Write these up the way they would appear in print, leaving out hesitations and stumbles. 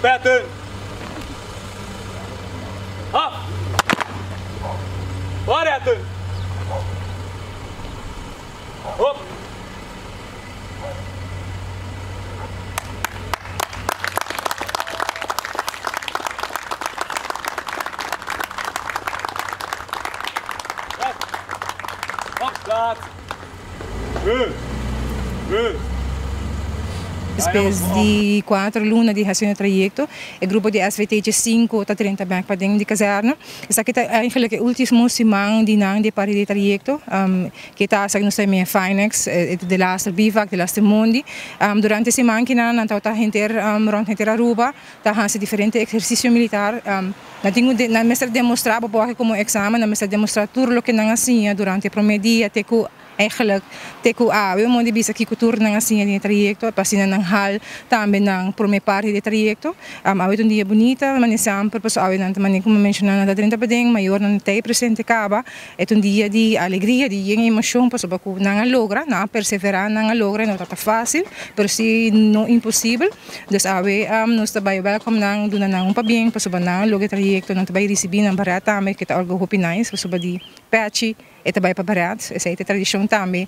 Petten. Af. Baretten. Hop. Hop, Rust. Rust. Despues di 4 luna di haciendo trayecto, e grupo di SVT 5 ta 30 bek paden di kazerne. Esaki ta eigenlijk e ultimo siman di nan di parti di trayecto. Cu ta sa nos ta Finex, de laatste bivak, de laatste mondi. Durante e siman cu nan ta henter rond henter Aruba, ta haci diferente ehercicio militar. Nan tin nan mester demostra pa como examen, nan mester demostra tur loke nan a siña durante e prome dia, te cu eigenlijk te cu awe, mondi bisa cu tur nan a siña den trayecto, pa asina nan haal tambe nan prome parti di trayecto. Awe un dia bunita, mas semper paso awe nan tambe como menciona nan ta 30 paden, mayornan ta presente caba. E un dia di alegria, di emocion, paso cu nan a logra, nan a persevera, nan a logra, no ta facil, pero si no imposibel. Dus awe nos ta bay welcome nan, duna nan un pabien, paso nan a logra trayecto, nan ta bay ricibi nan baret tambe, cu ta algo hopi nice, paso di pechi, e ta bay pa baret, esey ta tradicion tambe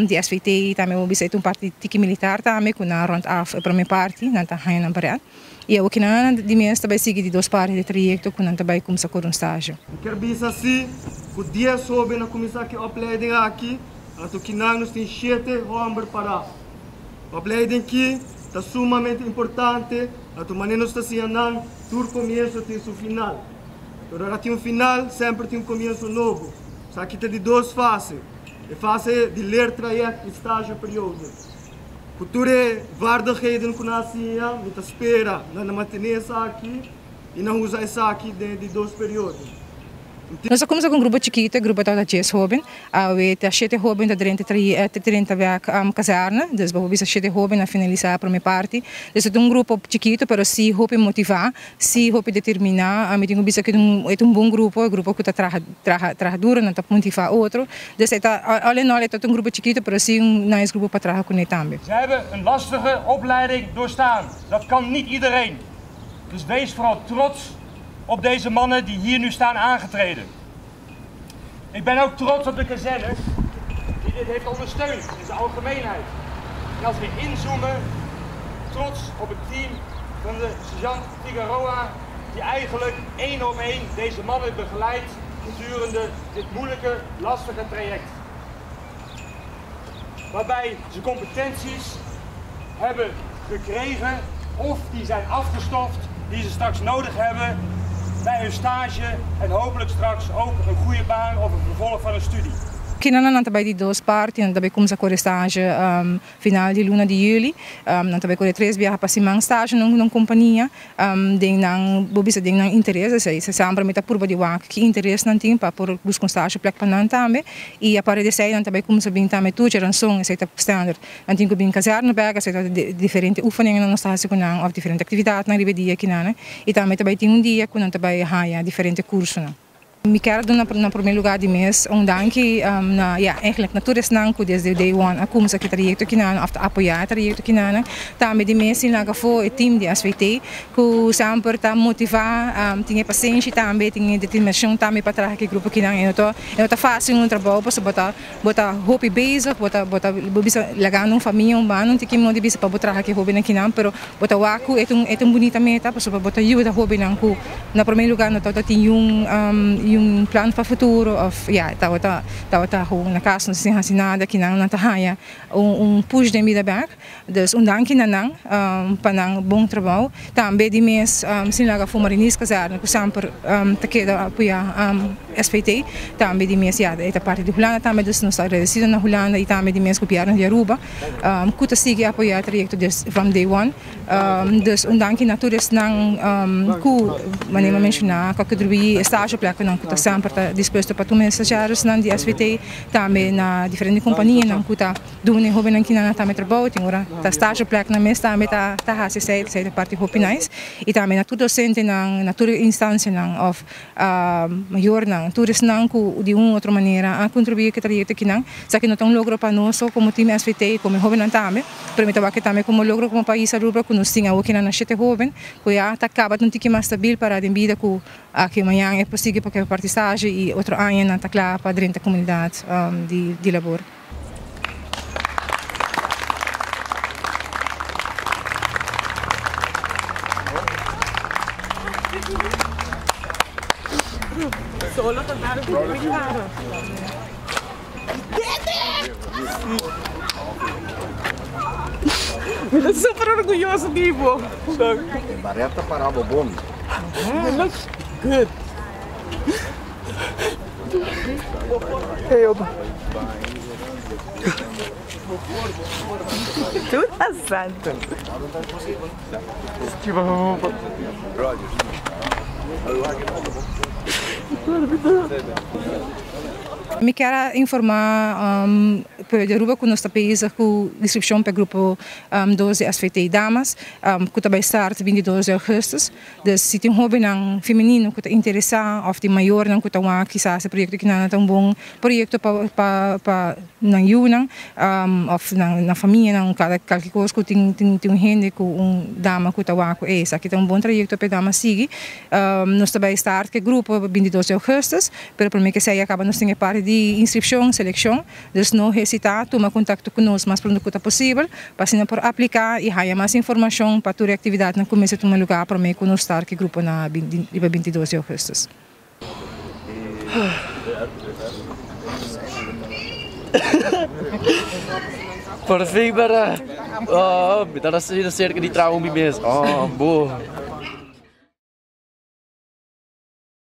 di SVT, tambe bo bisa un parti tiki militar tambe, cu nan rond af e prome parti, nan ta haya nan baret. Y awo cu nan di mes ta bay sigui di dos parti di trayecto, cu nan ta bay cuminsa cu un stage. Kier bisa si, cu 10 hoben a cuminsa cu opleiding aki, anto cu nan nos tin 7 homber para. Opleiding aki ta sumamente importante, anto manera nos ta siña nan, tur comienso tin su final. Ora tin un final, semper tin un comienso nobo. Esaki ta di dos fase. E fase di leertraject y stageperiode. Futuro vaardigheden cu nan a siña, mi ta spera nan mantene esaki y nan usa esaki den di dos periodo. Nos a cuminsa cu un grupo chikito, e grupo tabata 10 hoben. Awe ta 7 hoben ta 30 werk kazerne, dus bijvoorbeeld 7 hoben a finalisa e prome parti. Dus e ta un grupo chikito, pero si hopi motiva, si hopi determina. Ami tin cu bisa cu e ta un bon grupo, un grupo cu ta traha, traha, traha duro, nan ta motiva otro. Dus e ta, all in all, e ta un grupo chikito, pero si un nice grupo pa traha cu ne tambe. Ze hebben een lastige opleiding doorstaan. Dat kan niet iedereen. Dus wees vooral trots op deze mannen die hier nu staan aangetreden. Ik ben ook trots op de kazerne die dit heeft ondersteund in zijn algemeenheid. En als we inzoomen, trots op het team van de sergeant Figueroa, die eigenlijk één op één deze mannen begeleidt gedurende dit moeilijke, lastige traject. Waarbij ze competenties hebben gekregen of die zijn afgestoft, die ze straks nodig hebben bij hun stage en hopelijk straks ook een goede baan of een vervolg van een studie. Kinan nan tabay di dos parti, nan tabay kumsa kore stage final di luna di juli, nan tabay kore 3 biaha pa siman stage nung kompania, den nan bo bisa den nan interesse, sei se sempre mi ta purba di wak ki interesse nan tin pa por busca un stage plek pa nan tambe, e a pare de sei nan tabay kumsa bin tambe toetje ranson, sei ta standaard. Nan tin ku bin kazerne bek, sei ta diferente oefeningen nan stage ku nan of diferente actividad nan riba dia kinan, e tambe tabay tin un dia ku nan tabay haya diferente curso nan. Mi kier duna na prome lugar di mes un danki na, ja, eigenlijk na tur esnan cu desde day one a cuminsa cu e trayecto kinan of ta apoya e trayecto kinan. Tambe di mes sin laga afo e team di SVT cu semper ta motiva, tin e pasenshi tambe, tin e determinacion tambe pa traha cu e grupo kinan. E no ta facil un trabou pasobra bo ta hopi bezig, bo bisa lagando un famia, un baan, un tiki modo di bisa pa bo traha cu e hobennan kinan, pero bo ta wak cu e ta un bunita meta pasobra bo ta yuda hobennan cu na prome lugar no ta tin un plan pa futuro of ja, ta gewoon na cas no sin haci nada, kinan nan ta haya un push den bida bek. Dus un danki na nan, pa nan bon trabou. Tambe di mes sin laga afo Marinierskazerne cu semper ta keda apoya SVT. Tambe di mes, ja, e ta parti di Hulanda tambe, dus nos ta agradecido na Hulanda y tambe di mes gobierno di Aruba, cu ta sigui apoya e trayecto des from day one. Dus un danki na tur esnan cu, manera mi a menciona, cu a contribui e stage pleknan cu ta semper ta dispuesto pa tuma e stagiarisnan di SVT, tambe na diferente companianan cu ta duna e hobennan kinan tambe trabou, tin ora ta stage pleknan mes tambe ta haci esey, esey ta parti hopi nice. Y tambe na tur docentenan, na tur instancianan of mayornan, tur esnan cu di un u otro manera a contribui cu e trayecto kinan. Esaki no ta un logro pa nos como team SVT, como hobennan tambe, pero mi ta wak tambe como logro como pais Aruba cu nos nos tin awo kinan na shete hoben ku ya ta kaba ta un tiki mas stabil para den bida ku aki mañan e por sigui pa parti stage i otro aña nan ta kla pa drenta komunidat di labor. Mi ta super orguyoso di bo. E baret ta para bo bon. You look good. Hey opa. Tu ta santo. Mi kier a informa pueblo di Aruba cu nos ta bezig cu inscripcion pa e grupo dos di SVT Damas cu ta bay start 22 di augustus. Dus si tin hobennan femenino cu ta interesa of tin mayornan cu ta wak kisas e proyecto kinan ta un bon proyecto pa pa nan yunan of nan famianan kada kalke kos ku tin tin un hende ku un dama ku ta wak ku e esaki ta un bon trayekto pa e dama sigui. Nos ta bai start ku e grupo bintidos di augustus pero prome ke esei a kaba nos tin e parti di inskripshon, selekshon, dus no hesita tuma kontakto ku nos mas pronto ku ta posibel pa asina por aplika i haña mas informashon pa tur e aktividatnan ku mester tuma luga prome ku nos start ku e grupo na riba bintidos di augustus. Por fin para. Oh, mi ta na cerca di traha mi mes. Oh, bo.